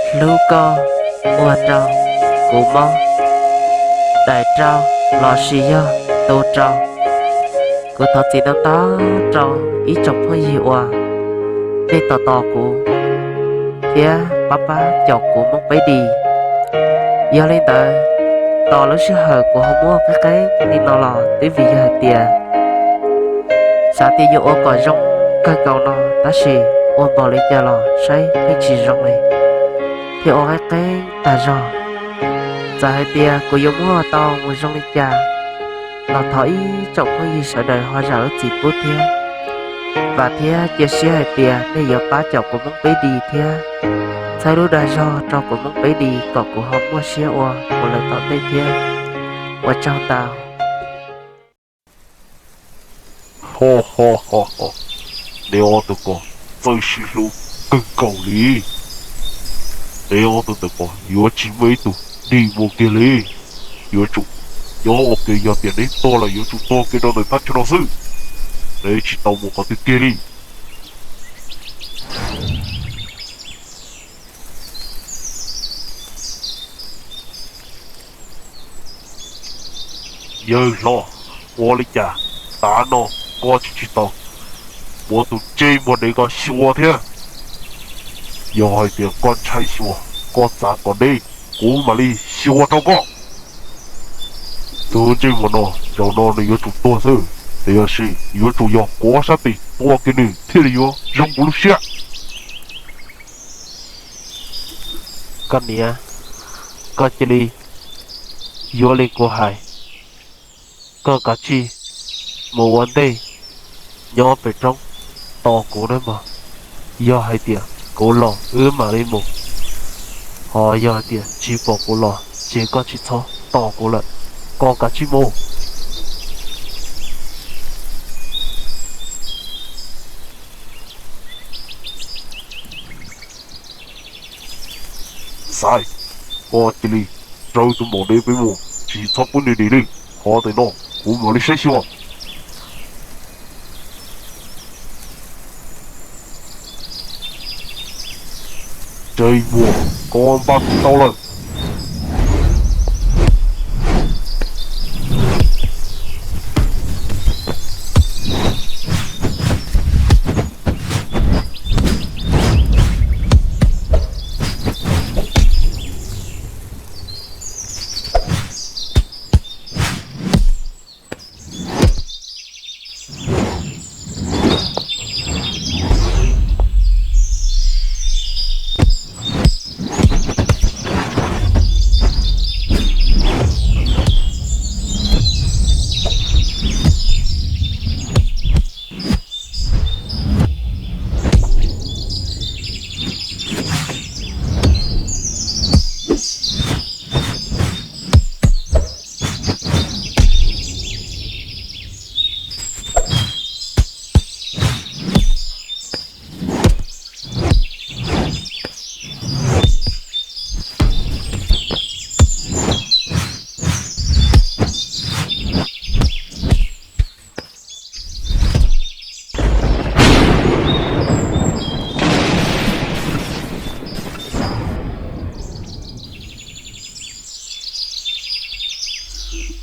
Hlub koj, ua rau kuv mob, dais rau lossis yog tu rau. Kuv thov txim ntau ntau rau ib tsoom phooj ywg uas nej tos tos kuv thiab pab pab caum kuv Hmoob Peb Dis. Yog li ntawd, tos lub sij hawm kuv ho muab qeeb qeeb li no los twb vim yog hais tias xav tias yuav ua kom zoo kawg nkaus no, tab sis ua npaum li cas los saib pheej tsis zoo li, thiab ua qeeb qeeb tag zog. Txawm hais tias kuv yuav muab tau mus zoo li cas los thov ib tsoom phooj ywg sawv daws ho zam lub txim pub thiab. Vam thiab cia siab hais tias nej yuav pab caum kuv Hmoob Peb Dis thiab txhawb lub dag zog rau kuv Hmoob Peb Dis kom kuv ho muaj siab ua mus lawm tom ntej thiab. Ua tsaug ntau. Ho ho ho ho, neb ob tug ko txawj sib hlub kawg nkaus li. Neb ob tug ntawm ko yuav tsis muaj ib tug dim mus kiag li. Yuav tsum nyob ua ke, yog tias neb tuag lawm yuav tsum tuag kiag rau ntawm thaj chaw no xwb. Neb tsis tau mus qhov twg kiag li. Yawg hlob, ua li cas tav no koj tsis tsis tau muab tus ntsej muag dev ko xyuas thiab? Yog hais tias koj ntshai xyuas, koj txav kom deb, kuv mam li xyuas rau koj. Tus ntsej muag no, zaum no nws yuav tsum tuag xwb, tiam sis yuav tsum yog kuv sab tes tua kiag nws thiaj li yuav zoo kuv lub siab. Koj niam, koj cia li yuav li kuv hais, koj kav tsij mus ua ntej nyob pem roob tos kuv nawb mog. Yog hais tias kuv los wb mam li mus, ho yog hais tias tsis pom kuv los ces koj tsis txhob tos kuv lawm, koj kav tsij mus. Xaiv, koj cia li raws tus maum dev peb mus, tsis txhob pub nws dim li. Qhov ntawm no kuv mam li saib xyuas. Ntsej muag, koj npaj kuv tau lawm.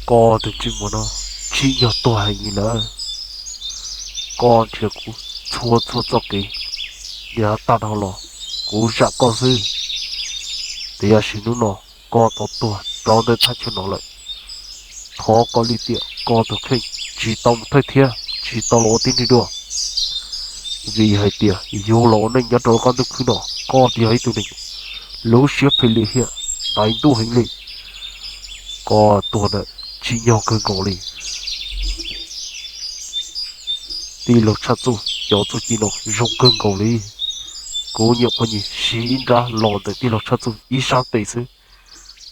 Koj tus ntsej muag no tsim nyog tuag heev li lawm. Koj nrhiav kuv txhua txhua txoj kev, yog tag dhau los kuv zam koj xwb. Tiam sis hnub no koj tau tuag rau ntawm thaj chaw no lawm. Thov koj lim tiam koj tus kheej tsis tau mus thawj thiab tsis tau los ua tib neeg dua. Vim hais tias yug los ua neej nyob rau koj ntuj khwb no, koj yog ib tug neeg lub siab phem lim hiam, tais ntuj heev li. Koj tuag ntawm tsim nyog kawg nkaus li. Tij laug Tshaj Txuj cov txuj ci no zoo kawg nkaus li. Kuv nyuam qhuav nyiag siv ib nrab los ntawm tij laug Tshaj Txuj ib sab tes xwb,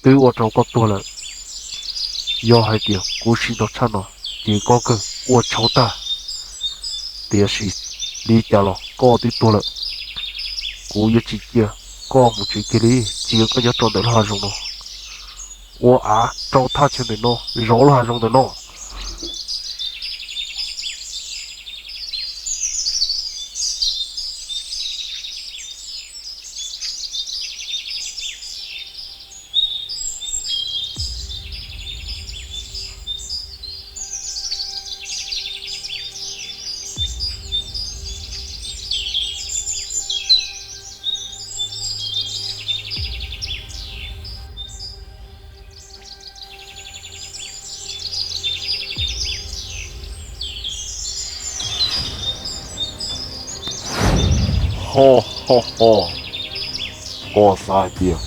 twb ua rau koj tuag lawm. Yog hais tias kuv siv ntau tshaj no ces koj kawg ua tshauv tag. Tiam sis li cas los koj twb tuag lawm, kuv yuav tsis cia koj mus tsev kiag li, cia koj nyob rau ntawm lub hav zoov no, ua av rau thaj chaw ntawm no, zov lub hav zoov ntawm no. Ho ho ho, koj xav hais tias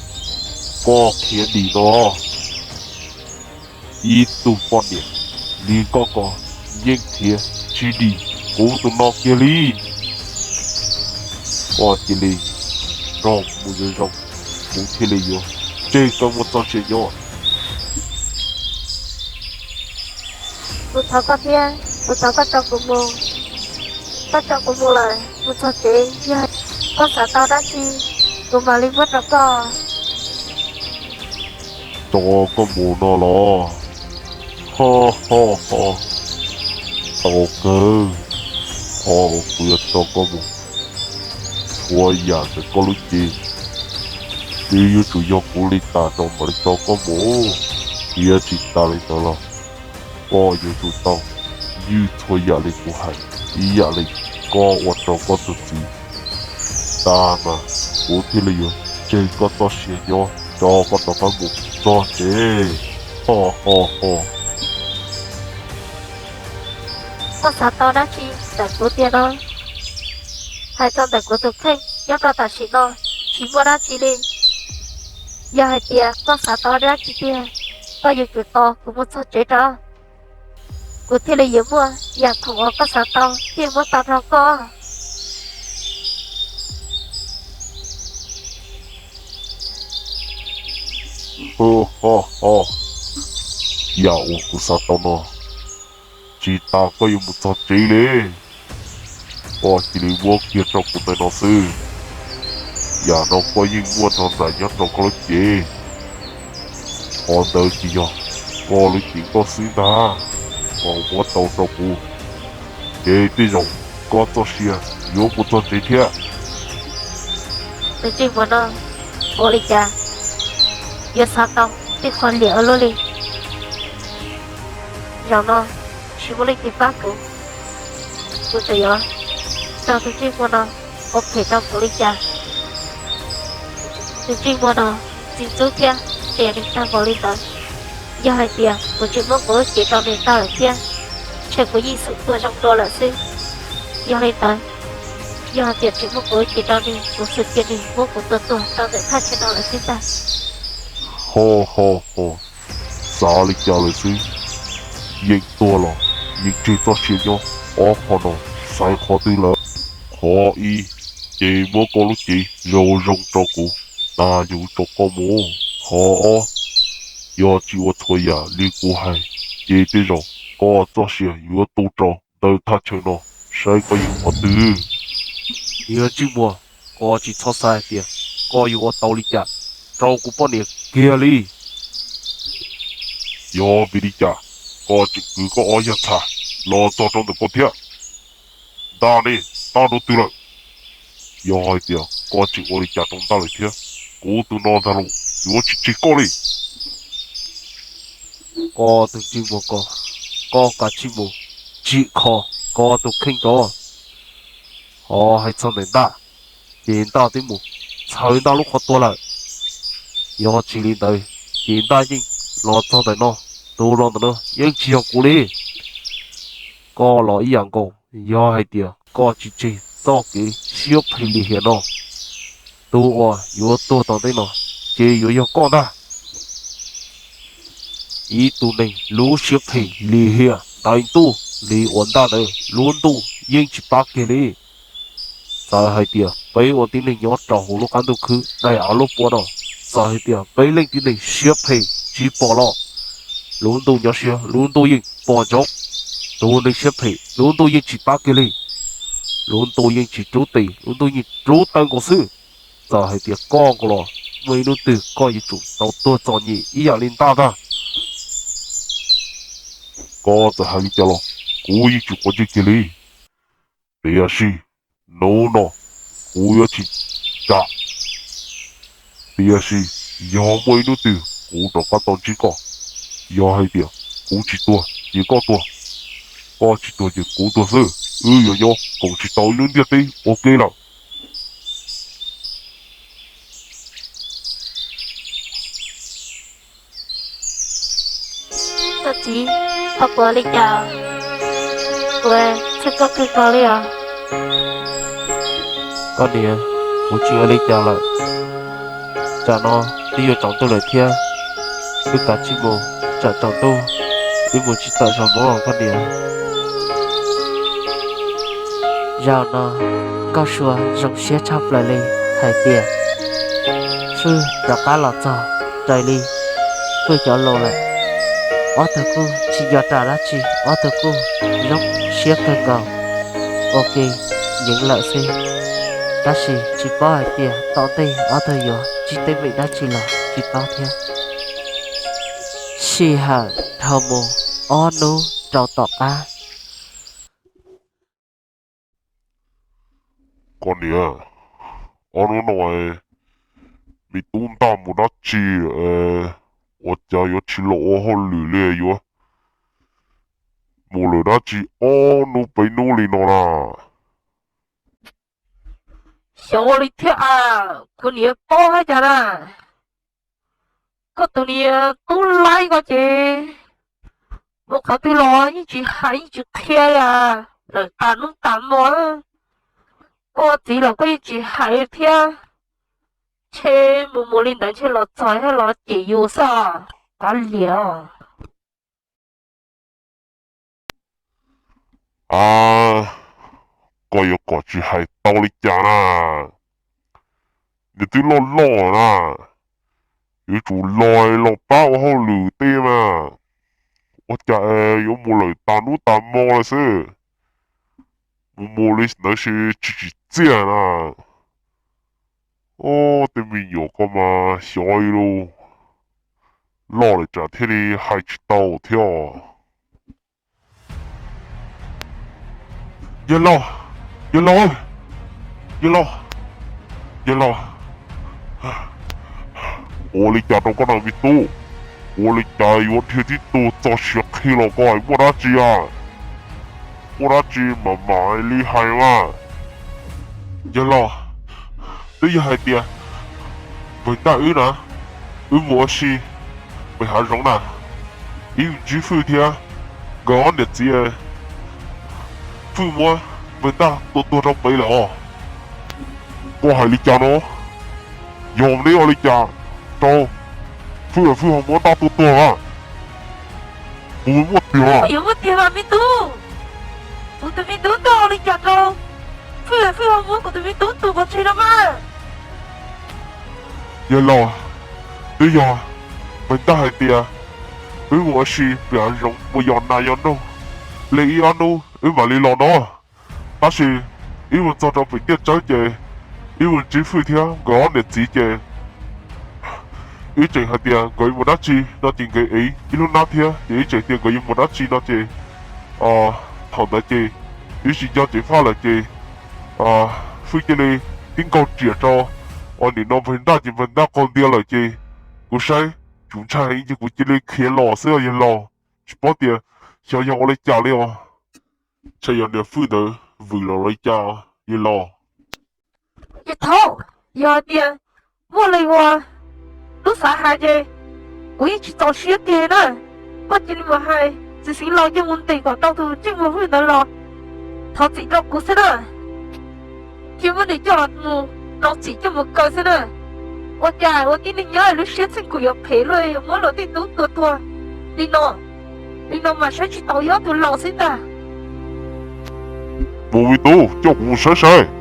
koj khiav dim no? Ib tug poj niam li koj ko yeej khiav tsis dim kuv tus no kiag li. Koj cia li nrog kuv mus zoo zoo, kuv thiaj li yuav tseg koj mus txoj sia nyob. Kuv thov koj thiab, kuv thov koj tso kuv mus. Koj tso kuv mus lawm, mus txog tsev, yog koj xav tau dab tsi, kuv mam li muab rau koj. Tso koj mus no los? Ho ho ho, tau kawg, qhov kuv yuav tso koj mus, txhua yam ntawm koj lub cev twb yuav tsum yog kuv li tas no mam li tso koj mus. Thiab tsis tas li ntawd los, koj yuav tsum tau ywj txhua yam li kuv hais, ib yam li koj ua rau koj tus txiv tas mas kuv thiaj li yuav tseg koj txoj sia nyob, tso koj rov qab mus txog tsev. Ho ho ho. Koj xav tau dab tsi ntawm kuv tiag no? Hais txog ntawm kuv tus kheej nyob rau tam sim no tsis muaj dab tsi li. Yog hais tias koj xav tau dab tsi tiag, koj yuav tsum tos kuv mus txog tsev rau, kuv thiaj li yuav muaj yam khoom uas koj xav tau thiaj muab tau rau koj. Ho ho ho, yam uas kuv xav tau no tsis tas koj yuav mus txog tsev li. Koj cia li muab kiag rau kuv ntawm no xwb. Yam no koj yeej muaj nrog nraim nyob rau koj lub cev. Qhov ntawd ces yog koj lub cev koj xwb ntag, kom muab tau rau kuv, ces tej zaum koj txoj sia yuav mus txog tsev thiab. Tus ntsej muag no, ua li cas yuav xav tau tej qhov liam ua luaj li? Zaum no tsis muaj leej twg pab kuv, kuv tseem yuav raug tus ntsej muag no ua phem rau kuv li cas? Tus ntsej muag no txiv ntxub thiab ntes nws tag npaum li ntawd. Yog hais tias kuv tsis muab kuv lub cev rau nws tau lawm thiab, ntshe kuv yeej xum tuag zoo dua lawm xwb. Yog li ntawd, yog hais tias tsis muab kuv lub cev rau nws, kuv xum cia nws muab kuv tua tuag rau ntawm thaj chaw no lawm xwb ntag. Ho ho ho, xav li cas lawm xwb? Yeej tuag los yeej tseg txoj sia nyob, ob qho no xaiv qhov twg lawm? Qhov ib, ces muab koj lub cev zoo zoo rau kuv, tas yus tso koj mus. Qhov ob, yog tsis ua txhua yam li kuv hais, ces tej zaum koj txoj sia yuav tu rau ntawm thaj chaw no, saib koj yog qhov twg. Niag ntsej muag, koj tsis txhob xav hais tias koj yuav ua tau li cas rau kuv poj niam kiag li. Yog vim li cas koj tseem kwv koj ob yag txha los txog rau ntawm koj thiab? Ntaj ne, ntaj rau twg lawm? Yog hais tias koj tseem ua li cas rau ntaj lawm thiab, kuv tus no ntag los yuav tsis tseg koj li. Koj tus ntsej muag ko, koj kav tsij mus tsim kho koj tus kheej rau. Ho hais txog ntawm ntaj, ces ntaj twb mus txhawv ntaj lub qhov tuag lawm. Yog tsis li ntawd, ces ntaj yeej los txog ntawm no, tus los ntawm no yeej tsis yog kuv li. Koj los ib yam nkaus, yog hais tias koj tsis tseg txoj kev siab phem lim hiam no, tus uas yuav tuag tom ntej no ces yuav yog koj ntag. Ib tug neeg lub siab phem lim hiam tais ntuj li uas ntaj ntawd lub ntuj yeej tsis pab kiag li. Txawm hais tias peb ua tib neeg nyob rau hauv lub qab ntuj khwb daim av lub puab no, txawm hais tias peb leej tib neeg siab phem tsis pom los, lub ntuj nyob siab lub ntuj yeej pom ntsoov. Tus neeg siab phem lub ntuj yeej tsis pab kiag li. Lub ntuj yeej tsis rub tes, lub ntuj yeej rub taw nkaus xwb. Txawm hais tias koj nkaus los muaj ib hnub twg koj yuav tsum tau tuag txom nyem ib yam li ntaj ntag. Koj txawm hais li cas los kuv yeej tsis quav ntsej kiag li. Tiam sis hnub no kuv yuav tsis kam. Tiam sis yog muaj ib hnub twg kuv rov qab tau ntsib koj, yog hais tias kuv tsis tuag ces koj tuag, koj tsis tuag ces kuv tuag xwb, wb yuav nyob koom tsis tau ib lub ntiaj teb ua ke lawm. Koj txiv, koj puas li cas? Kuv txhawj koj kawg nkaus li os. Koj niam, kuv tsis ua li cas lawm. Tsam no twb yuav tsaus ntuj lawm thiab, wb kav tsij mus, tsam tsaus ntuj wb mus tsis tau zos Hmoob os koj niam. Zaum no Nkauj Sua zoo siab tshaj plaws li hais tias Hwj rov qab los txog, raws li Hwj cov lus lawm. Ob tug kuj tsis nco ras dab tsi, ob tug kuj zoo siab kawg nkaus, ua ke yeev lawm xwb. Tab sis tsis paub hais tias tom ntej ob tug yuav ntsib teeb meem dab tsi los tsis paub thiab. Sij hawm dhau mus ob hnub rau tom qab. Koj niam, ob hnub no me tub ntaj mus dab tsi, ua cas yuav tsis los ua hauj lwm li, yuav mus lawm dab tsi ob hnub peb hnub li no na? Xyov ua li thiab a, kuv niam paub hab cas na. Koj tus niam tub laib ko ces mus qhov twg los yeej tsis hais yeej tsis qhia li, lawm tas hnub tas hmo. Koj txiv los koj yeej tsis hais thiab. Ntshe mus mus li ntawd ntshe los txog thiab los cem yus xwb, kav liam os. A, koj yuav kom tsis hais tau li cas na? Nws twb loj loj na, yuav tsum los los pab ua hauj lwm tej mas. Ua cas yuav mus lawm tas hnub tas hmo lawm xwb? Mus mus li ntawd ces tsis tsim txiaj na. Ob, tej me nyuam ko mas xyov li, loj lawm tsam thiaj li hais tsis tau thiab. Yawg laus, yawg laus, yawg laus, yawg laus, ua li cas rau koj na me tub? Ua li cas yuav dhia tib tug txog siav qhi los koj hais muaj dab tsi a? Muaj dab tsi mam mam li hais mas. Yawg laus, twb yog hais tias npawg ntaj wb na, wb mus ua si pem hav zoov na, wb ntsib Fwj thiab nkawd ob niam txiv, Fwj muab npawg ntaj tua tuag rau pem lawm os. Koj hais li cas no? Yog neb ua li cas rau Fwj, Fwj ho muab ntaj tua tuag a? Kuv muaj tiag, muaj tiag mas me tub. Kuv tus me tub tuaj ua li cas rau Fwj, Fwj ho muab kuv tus me tub tua pov tseg no mas. Yawg laus, twb yog npawg ntaj hais tias wb mus ua si pem hav zoov mus yos nas yos noog li ib ob hnub wb mam li los no. Tab sis wb mus txog rau pem tiaj tsawb ces wb mus ntsib Fwj thiab nkawd ob niam txiv ces wb tseem hais tias nkawd yuav mus dab tsi no ces nkawd ev ib lub hnab thiab ces wb tseem tias nkawd yuav mus dab tsi no ces thaum ntawd ces wb tsis nco ceev faj lawm ces Fwj cia li tib nkaug riam rau, ua nim no npawg ntaj ces npawg ntaj qaug ntiag lawm ces kuv saib tsum ntshai heev ces kuv cia li khiav los xwb os yawg laus. Tsis paub tias xyov yog ua li cas li os. Ntshai yog niag Fwj ntawd vwm los li cas yawg laus. Ces thaum yog hais tias muaj li uas tub xav hais ces kuv yeej tsis txaus siab tiag na. Koj cia li mus hais txiv xeev laus coj mus ntes kom tau tus ntsej muag Fwj ntawd los thov txim rau kuv xwb na. Cia muab nws coj los mus rau txim coj mus kaw xwb na. Ua cas ua tib neeg nyob lub siab txheej kum yuav phem luaj yuav muab luag tej tub tua tuag li no. Li no mas saib tsis taus yog tus laus xwb ntag. Mus me tub, coj kuv mus saib saib.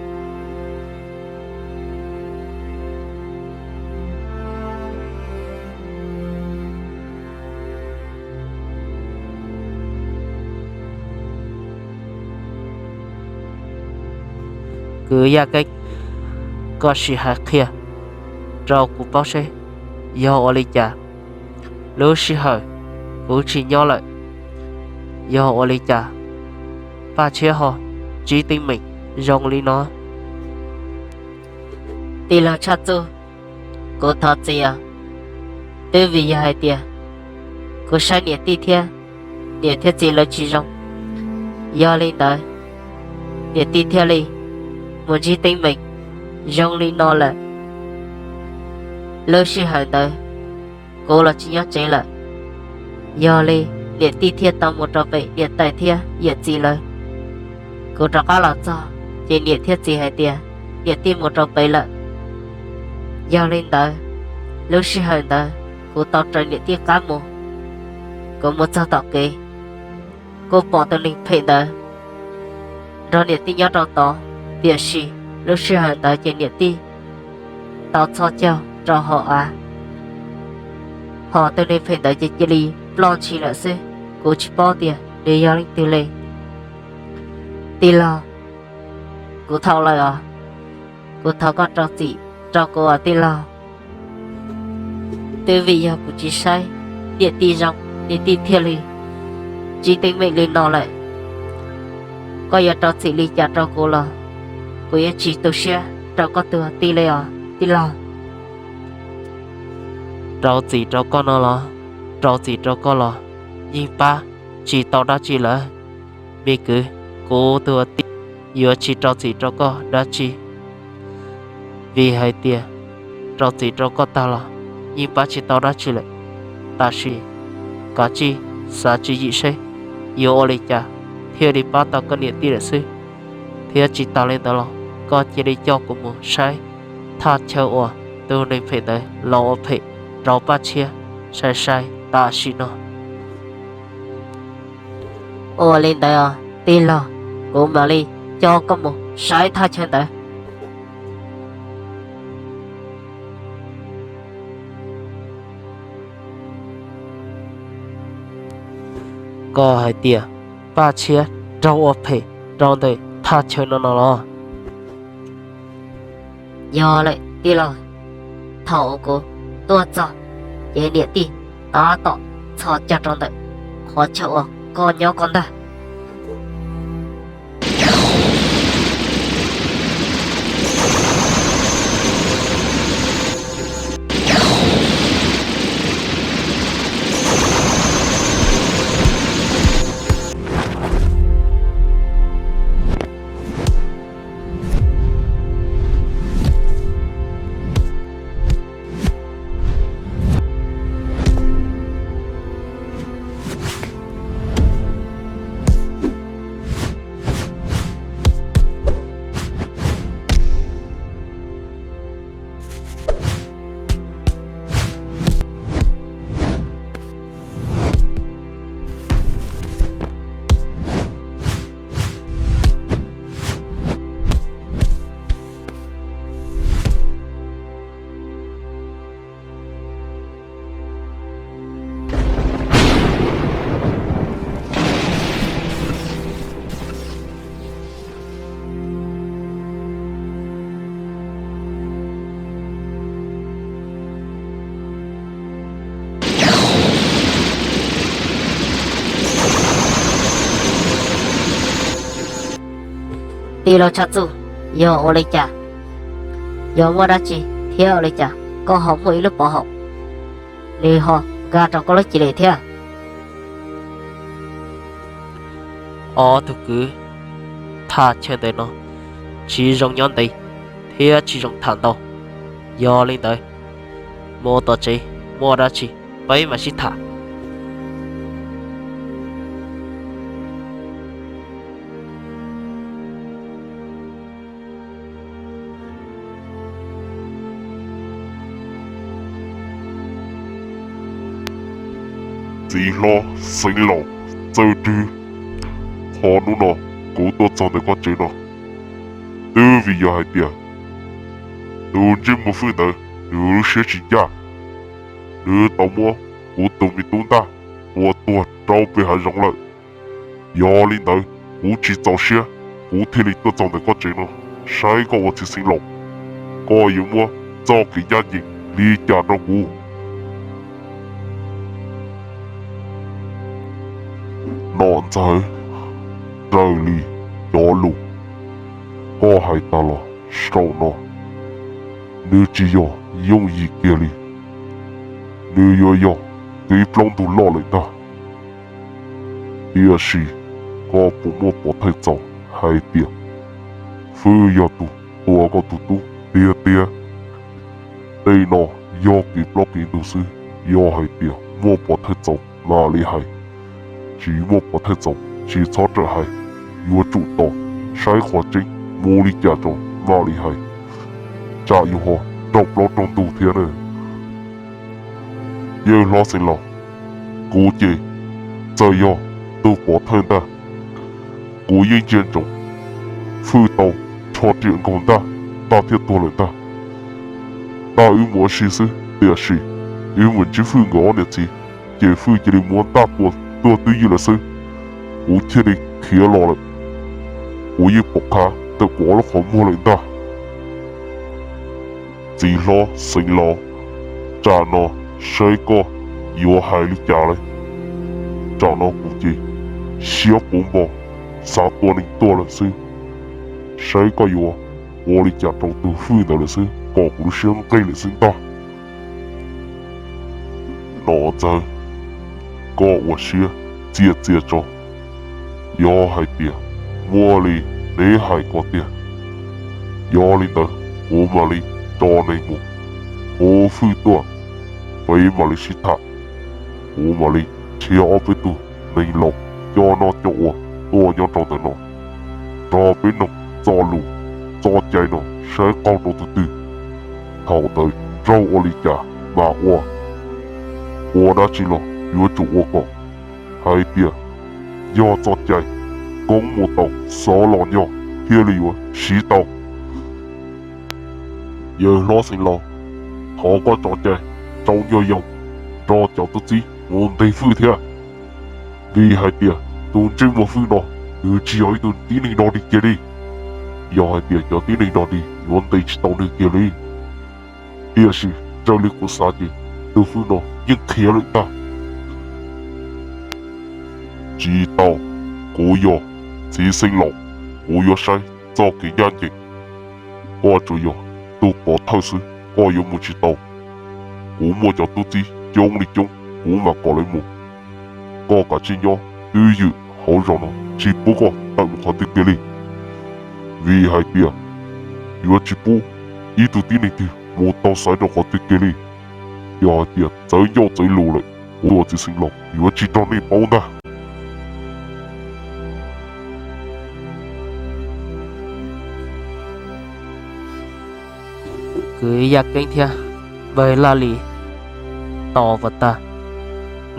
Kwv Yaj Keeb, koj sim hais qhia rau kuv paub seb yog ua li cas. Lub sij hawm kuv tsis nyob lawm, yog ua li cas Paj Tshiab ho ntsib teeb meem zoo li no? Tij laug Tshaj Txuj, kuv thov txim os. Twb vim yog hais tias kuv saib niam tij thiab niam thiab txiv lawv tsis zoo, yog li ntawd niam tij thiaj li mus ntsib teeb meem zoo li no lawm. Lub sij hawm ntawd kuv los tsis nyob tsev lawm, yog li niam tij thiaj tau mus rau pem niam tais thiab yawm txiv lawv. Kuv rov qab los txog ces niam thiab txiv hais tias niam tij mus rau pem lawm. Yog li ntawd, lub sij hawm ntawd kuv tau raws niam tij qab mus. Kuv mus txog tom kev, kuj pom tus neeg phem ntawd nrog niam tij nyob rau tod, tiam sis lub sij hawm ntawd ces niam tij tau txhos caug rau hauv av, hos tus neeg phem ntawd ces cia li ploj ntshis lawm xwb. Kuv tsis paub tias nws yog leej twg li. Tij laug, kuv thaum lawm os, kuv thov koj rau txim rau kuv os tij laug. Twb vim yog kuv tsis saib niam tij zoo, niam tij thiaj li tsis teeb meem li no lawm. Koj yuav rau txim li cas rau kuv los kuv yeej tsis tu siab rau koj tus tij li os tij laug. Rau txim rau koj no los, rau txim rau koj los yeej pab tsis tau dab tsi lawm. Me kwv, kuv tus tij yuav tsis rau txim rau koj dab tsi, vim hais tias rau txim rau koj tag los yeej pab tsis tau dab tsi lawm. Tab sis kav tsij xav tswv yim seb yuav ua li cas thiaj li pab tau koj niam tij lawm xwb. Thiab tsis tas li ntawd los koj cia li coj kuv mus saib thaj chaw uas tus neeg phem ntawd los ua phem rau Paj Tshiab sai sai tam sim no. Ua li ntawd os tij laug, kuv mam li coj koj mus saib thaj chaw ntawd. Koj hais tias Paj Tshiab raug ua phem rau ntawm thaj chaw no no los? Yog lawm tij laug, thaum uas kuv tuaj txog ces niam tij tab tom txhos caug rau ntawm qhov chaw uas koj nyob koj ntag. Tij laug Tshaj Txuj, yog ua li cas? Yog muaj dab tsi thiab ua li cas koj ho muaj ib lub pov haum, nws ho nkag rau koj lub cev lawm thiab? Ob tug kwv, thaj chaw ntawm no tsis zoo nyob ntev thiab tsis zoo tham ntau. Yog li ntawd, mus tom tsev, muaj dab tsi peb mam sib tham. Txiv hlob, xeev laus, Txawj Rwg, qhov hnub no kuv tuaj txog ntawm koj tsev no, twb vim yog hais tias tus ntsej muag fwj ntawd nws lub siab tsis ncaj, nws tau muab kuv tus me tub ntaj tua tuag rau pem hav zoov lawm. Yog li ntawd, kuv tsis txaus siab, kuv thiaj li tuaj txog ntawm koj tsev no saib koj ua txiv xeev laus, koj yuav muab txoj kev ncaj ncees li cas rau kuv. Nom Ntxawg, raws li cov lus koj hais tas los saum no, nws tsis yog yooj yim kiag li, nws yuav yog kev plaub ntug loj lawm ntag. Tiam sis koj puas muaj pov thawj txaus hais tias Fwj yog tus tua koj tus tub tiag tiag? Tej no yog kev plaub kev ntug xwb, yog hais tias muaj pov thawj txaus mam li hais, tsis muaj pov thawj txaus tsis txhob rawm hais, yuav tsum tos saib qhov tseeb mus li cas tso mam li hais. tsam yuav ho raug plaub raug ntug thiab na. Yawg hlob xeev laus, kuv ces txawm yog tus pov thawj ntag, kuv yeej ntsia ntsoov Fwj tau rho riam nkaug ntaj, ntaj thiaj tuag lawm ntag. Ntaj wb mus ua si xwb, tiam sis wb mus ntsib Fwj nkawd ob niam txiv, ces Fwj cia li muab ntaj tua tuag twj ywm lawm xwb, kuv thiaj li khiav los lawm. Kuv yeej pom qab ntawm kuv ob lub qhov muag lawm ntag. Txiv hlob xeev laus, tsam no saib koj yuav hais li cas lawm. Tsam no kuv ces siab puv npo, xav tua neeg tuag lawm xwb. Saib koj yuav ua li cas rau tus Fwj ntawd lawm xwb, kom kuv lub siab nqig lawm xwb ntag. Nom Ntxawg, koj ua siab txias txias tso. Yog hais tias muaj li neb hais ko tiag, yog li ntawd kuv mam li tso neeg mus hu Fwj tuaj, peb mam li sib tham. Kuv mam li nrhiav ob peb tug neeg laus coj noj coj ua tuaj nyob rau ntawm no, nrog peb noog txoj lus txoj cai no saib qaug rau tus twg. Thaum ntawd raug ua li cas mas ua, ua dab tsi los yuav tsum ua kom hais tias yog txoj cai koob mus tau xov los nyo thiaj li yuav siv tau. Yawg hlob xeev laus, thov koj tso cai rau nyuag yaus nrog cov tub txib mus ntes Fwj thiab, vim hais tias tus ntsej muag Fwj no nws tsis yog ib tug tib neeg dog dig kiag li. Yog hais tias cov tib neeg dog dig yuav ntes tsis tau nws kiag li. Tiam sis raws li kuv xav ces tus Fwj no yeej khiav lawm ntag. Tsis tau, kuv yog txiv xeev laus, kuv yuav saib txoj kev ncaj ncees. Koj tsuas yog tus pov thawj xwb, koj yuav mus tsis tau. Kuv muaj cov tub txib coob li coob, kuv mam kom lawv mus. Koj kav tsij nyob twj ywm hauv zos no, tsis pub koj tawm mus qhov twg kiag li. Vim hais tias yuav tsis pub ib tug tib neeg twg mus tau xaiv rau qhov twg kiag li. Yog hais tias txawv ncauj txawv lus lawm, kuv tus txiv xeev laus yuav tsis nrog nej paub ntag. Kwv Yaj Keeb thiab npawg Laj Lis, tos puas tag?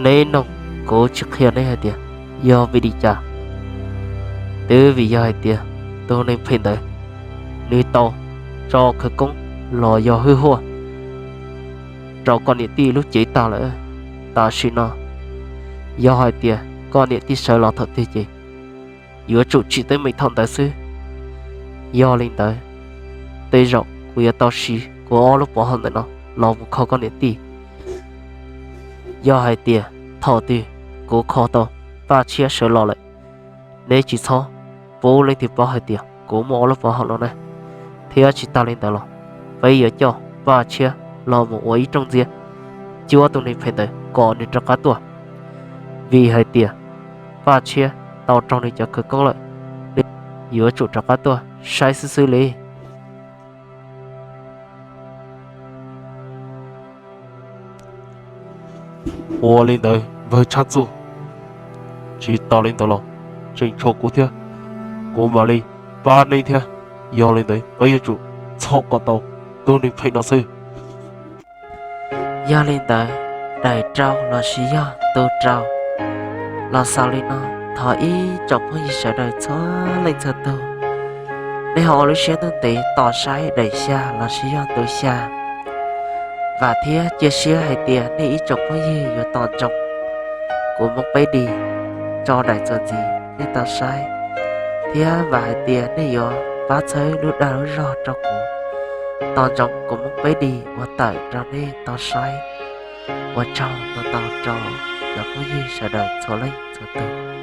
Neb noog kuv tsis qhia neb hais tias yog vim li cas? Twb vim yog hais tias tus neeg phem ntawd nws tau tso khawv koob los yog hwj huaj rau koj niam tij lub cev tag lawm. Tam sim no yog hais tias koj niam tij sawv los thaum twg ces yuav tsum tsim teeb meem thaum ntawd xwb. Yog li ntawd, tej zaum kuv yuav tau siv kuv ob lub pov haum ntawm no los mus kho koj niam tij. Yog hais tias thaum twg kuv kho tau Paj Tshiab sawv los lawm, neb tsis txhob pub leej twg paub hais tias kuv muaj ob lub pov haum no na. Thiab tsis tas li ntawd los, peb yuav coj Paj Tshiab los mus ua ib rooj ntxiab cuab tus neeg phem ntawd kom nws rov qab tuaj. Vim hais tias Paj Tshiab tau raug nws cov khawv koob lawm, nws yuav tsum rov qab tuaj saib xwb xwb li. Ua li ntawd npawg Tshaj Txuj, tsis tas li ntawd los tseem tshuav kuv thiab, kuv mam li pab neb thiab. Yog li ntawd peb yuav tsum txhob kom tau tus neeg phem no xwb. Yog li ntawd, daim rau lossis yog tus rau los xaus li no. Thov ib tsoom phooj ywg sawv daws txhua leej txhua tus, nej ho ua lub siab ntev tos saib daim xya lossis yog tus xya. Vam thiab cia siab hais tias nej ib tsoom phooj ywg yuav tos ntsoov kuv Hmoob Peb Dis tso daim txuas ntxiv nej tau saib, thiab vam hais tias nej yuav pab txhawb lub dag lub zog rau kuv, tos ntsoov kuv Hmoob Peb Dis ua tawm rau nej tau saib. Ua tsaug ntau ntau rau cov phooj ywg sawv daws txhua leej txhua tus.